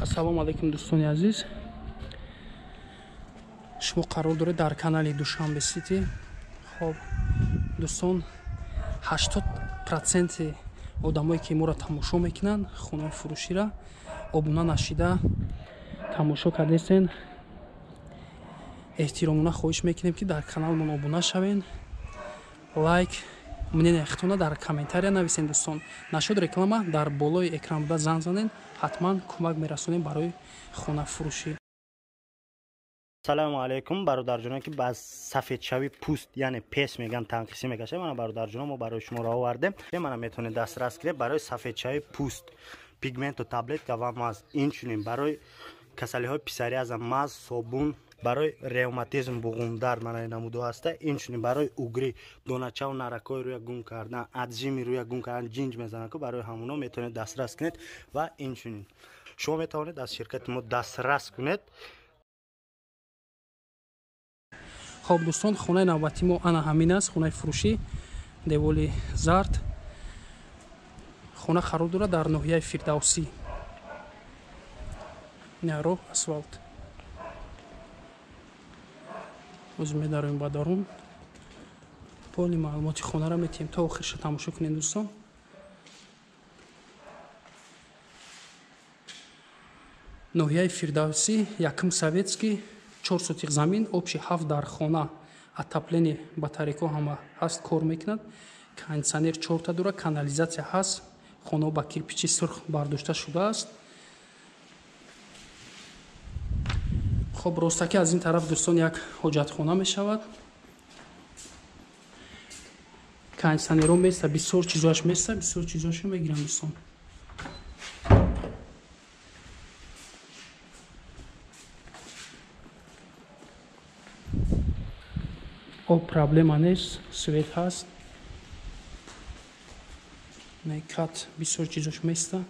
Ассалому алайкум дӯстони азиз. Шумо қарор доред дар канали Душанбе Сити. Хоб дӯстон, 80% одамое ки моро тамошо мекунанд, хонаи фурӯширо обуна нашида тамошо кардесен. Эҳтиромона хоҳиш мекунем ки дар каналмон обуна шавен, лайк, мнение худтона дар комментария нависен дӯстон. Нашуд реклама дар болои экран буда занг занен, ҳатман кӯмак мерасонем барои хонафурӯшӣ. Салому алайкум бародарҷонон, ки ба сафедшавии пӯст, яъне пес меган, танқисӣ мекашад. Мана бародарҷонон, мо барои шумо роҳ овардем. Мана метавонед дастрас кунед барои сафедшавии пӯст, пигменту таблетка ва маз. Инчунин барои касалиҳои псориаза маз, собун, барои ревматизм, буғумдард мана намудо ҳаста. Инчунин барои угри, доначаву наракҳои рӯя гум кардан, аджими рӯя гум кардан, ҷинҷ мезананд, ку барои ҳамоно метавонед дастрас кунед. Ва инчунин шумо метавонед аз ширкати мо дастрас кунед. Хоб дӯстон, хонаи навбати мо ана ҳамин аст, хонаи фурӯшӣ, деволи зард. Хона қарор дорад дар ноҳияи Фирдавсӣ. Роҳ асфалт. Боз медароем ба дарун. Поли маълумоти хонаро метиҳем, то охирша тамошо кунед дӯстон. Ноҳияи Фирдавсӣ, якум Советский, 4 сотих замин, общий 7 дар хона, отопление батарейка ҳама ҳаст, кор мекунад, кондиционер 4 та дорад, канализатсия ҳаст, хона ба кирпичи сурх бардошта шудааст. Хоб ростаки аз ин тараф дӯстон як ҳоҷатхона мешавад. Кондиционерҳо места, бисёр чизоаш места, бисёр чизоашо мегирам дӯстон. Об проблема нест, свет ҳаст. Кат бисёр чизош места.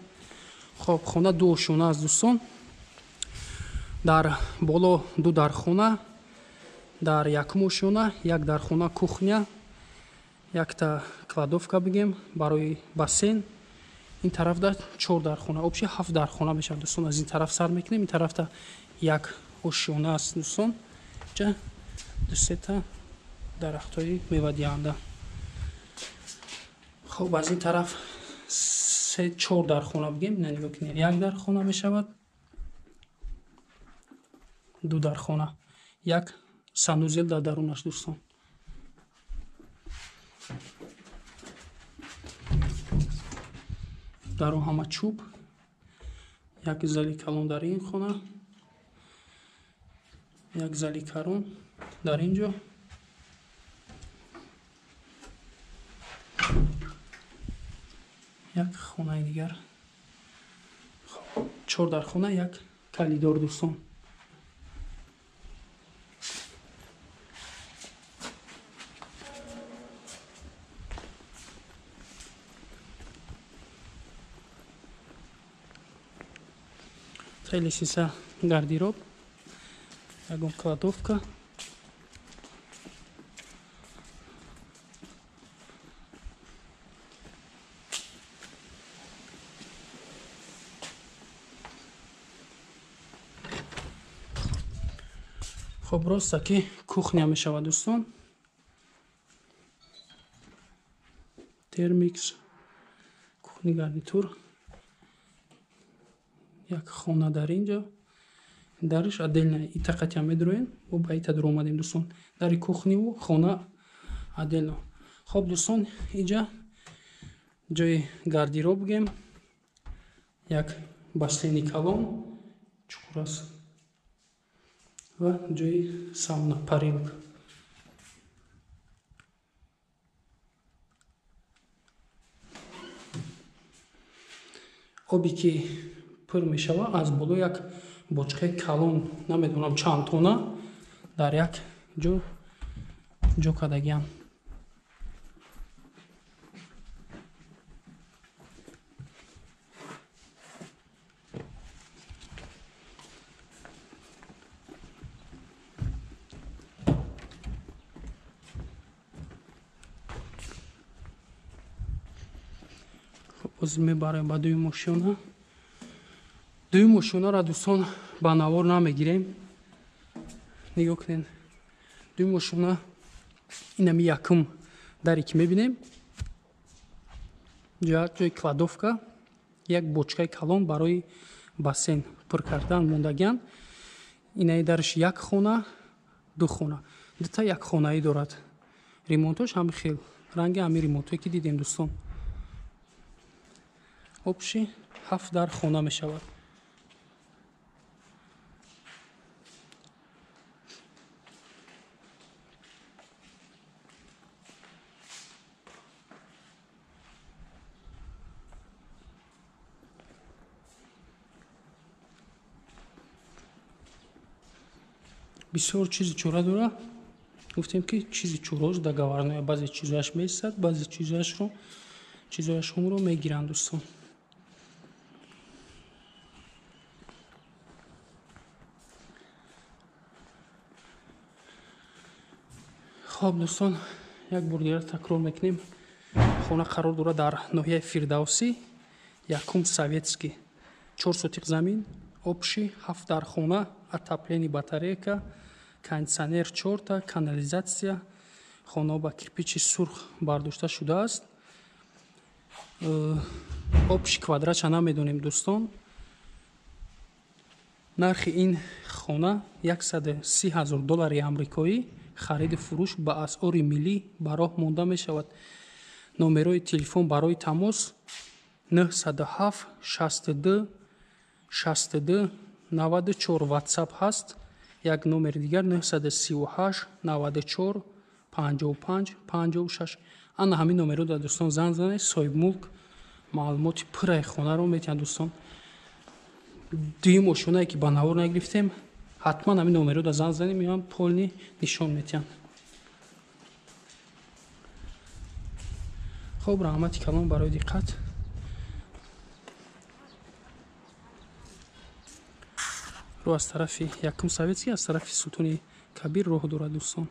Хоб хона ду ошёна аст дӯстон. Дар боло ду дархона, дар якум ошёна як дархона кухня, якта кладовка бигем барои бассейн. Ин тарафда 4 дархона, общий 7 дархона мешавад дӯстон. Аз ин тараф сар мекунем, ин тарафда як ошёна аст дӯстон. Инҷа ду сета дарахтҳои мевадиҳанда. Хоб аз ин тараф 3-4 дархона бигем, нигоҳ кунед, як дархона мешавад, ду дархона, як санузел дар дарунаш дӯстон. Даро ҳама чӯб, як зали калон дар ин хона, як зали карон дар ин ҷо. Як хонаи дигар, 4 дархона, як калидор дӯстон. Хеле сиса гардероб, ягон кладовка. Хоб роста ки кухня мешавад дӯстон. Термикс, кухни гарнитур. Як хона дар ин ҷо, дариш отдельно итақатия медроем, бо ба ита дур омадем дӯстон. Дари кухниву хона отдельно. Хоб дӯстон, инҷа ҷои гардероб бигем, як бассейни калон чуқур аст ва ҷои сауна, парилка. Оби ки пур мешавад аз боло як бочкаи калон, намедонам чанд тона, дар як ҷо ҷо кардагиам. Хоб боз мебарем ба дуюм ошёна. Дуюм ошёнаро, дӯстон, ба навор намегирем. Нигоҳ кунед. Дуюм ошёна инами якум даре ки мебинем. Ҷои кладовка, як бочкаи калон барои бассейн пур кардан мондагианд. Инаи дарш як хона, ду хона. Дута як хонаӣ дорад. Ремонтош ҳами хел. Ранги ҳами ремонтое ки дидем, дӯстон. Общий 7 дар хона мешавад. Бисёр чизи чора дора. Гуфтем ки чизи чорош договорное, баъзе чизояш месад, баъзе чизояшонро мегиранд, дӯстон. Хоб, дӯстон, як бор дигар такрор мекунем. Хона қарор дорад дар ноҳияи Фирдавсӣ, якум Советский. 4 сотиқ замин, общий 7 дар хона, отопление батарейка, кондиционер 4та, канализатсия. Хона ба кирпичи сурх бардошта шудааст. Общий квадратша намедонем, дӯстон. Нархи ин хона 130 000 доллари амрикоӣ. Хариди фурӯш ба асъори миллӣ ба роҳ монда мешавад. Номерои телефон барои тамос 907 62 62 94, WhatsApp ҳаст. Як номери дигар 938 94 55 56. Ана ҳамин номеро дар дӯстон занг занед, соҳибмулк маълумоти пурраи хонаро метиҳанд, дӯстон. Дуюм ошёнае ки ба навор нагирифтем, ҳатман ҳамин номеро дар занг занед, меоянд полни нишон метиҳанд. Хоб, раҳмати калон барои диққат. Рӯ аз тарафи якум Советский, аз тарафи Султони Кабир роҳ дорад, дӯстон.